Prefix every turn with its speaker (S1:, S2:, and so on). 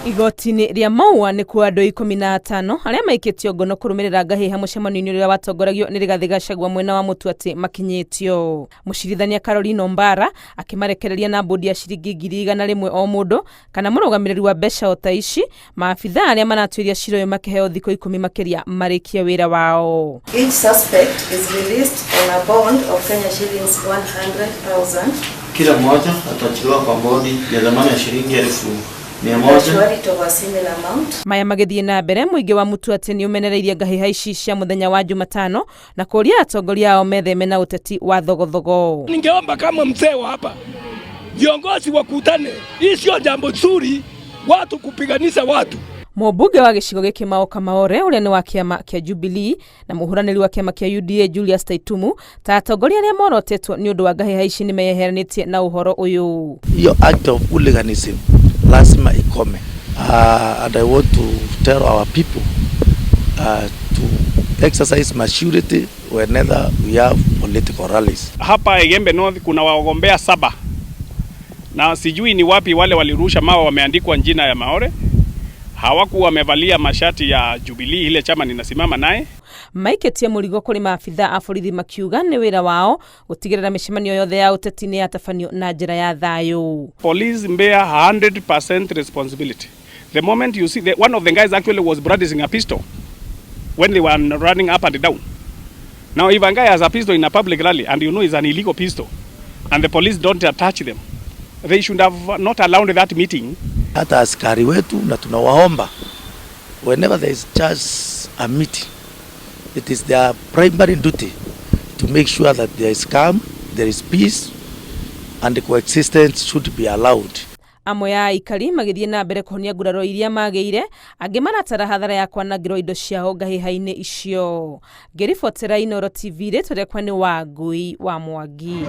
S1: Igoti-inĩ rĩa Maua nĩkuo andũ 15 arĩa maikĩtio ngono kũrũmĩrĩra ngahĩha mũcemanio-inĩ ũrĩa watongoragio nĩ Rigathĩ Gachagua mwena wa Mũtuatĩ makinyĩtio. Mũcirithania Caroline Ombara akĩmarekereria na mbũndi ya ciringi 100,000 o mũndũ kana mũrũgamĩrĩri wa mbeca o ta ici. Maabithaa arĩa maratuĩria cira ũyũ makĩheo thikũ 10 makĩria marĩkie wĩra wao.
S2: Each suspect is released on a bond of Kenya shillings 100,000.
S3: Kila mmoja ataachiliwa kwa bodi ya dhamana ya shilingi 100,000.
S2: Surety of a similar amount.
S1: Maya magĩthiĩ na mbere, mũingĩ wa Mutuatĩ nĩ ũmenereirie ngahĩha ici cia mũthenya wa Jumatano na kũria atongoria ao metheme na ũteti wa thogothogo.
S4: Ningeomba kama mzee wa hapa, viongozi wakutane. Hii sio jambo zuri, watu kupiganisha watu.
S1: Mũmbunge wa gĩcigo gĩkĩ Mao Kamaore ũrĩa nĩ wa kĩama kĩa Jubilee na mũhũranĩri wa kĩama kĩa UDA Julius Taitumu ta atongoria arĩa morotetwo nĩ ũndũ wa ngahĩha ici nĩ meyeheranĩtie na ũhoro ũyũ.
S5: Hiyo act of hooliganism lazima ikome. And I want to tell our people to exercise maturity whenever we have political rallies.
S6: Hapa Igembe North kuna wagombea 7 na sijui ni wapi wale walirusha mawe wameandikwa jina ya Maore. Hawakuwa wamevalia mashati ya Jubilee, ile chama ninasimama naye.
S1: Maikĩtie mũrigo kũrĩ maabitha a borithi makiuga nĩ wĩra wao gũtigĩrĩra mĩcemanio yothe ya ũteti nĩ yatabanio na njĩra ya thayũ.
S6: Police bear 100% responsibility. The moment you see one of the guys actually was brandishing a pistol when they were running up and down. Now if a guy has a pistol in a public rally and you know it's an illegal pistol and the police don't attach them, they should have not allowed that meeting.
S5: Hata askari wetu na tunawaomba, whenever there is just a meeting, it is their primary duty to make sure that there is calm, there is peace, and the coexistence should be allowed.
S1: Amwe a aikari magĩthiĩ na mbere kũhonia nguraro iria magĩire, angĩ maratara hathara ya kwanangĩrwo indo ciao ngahĩha-inĩ icio. Ngĩribotera Inooro TV, rĩtwa rĩakwa nĩ Wangui wa Mwangi.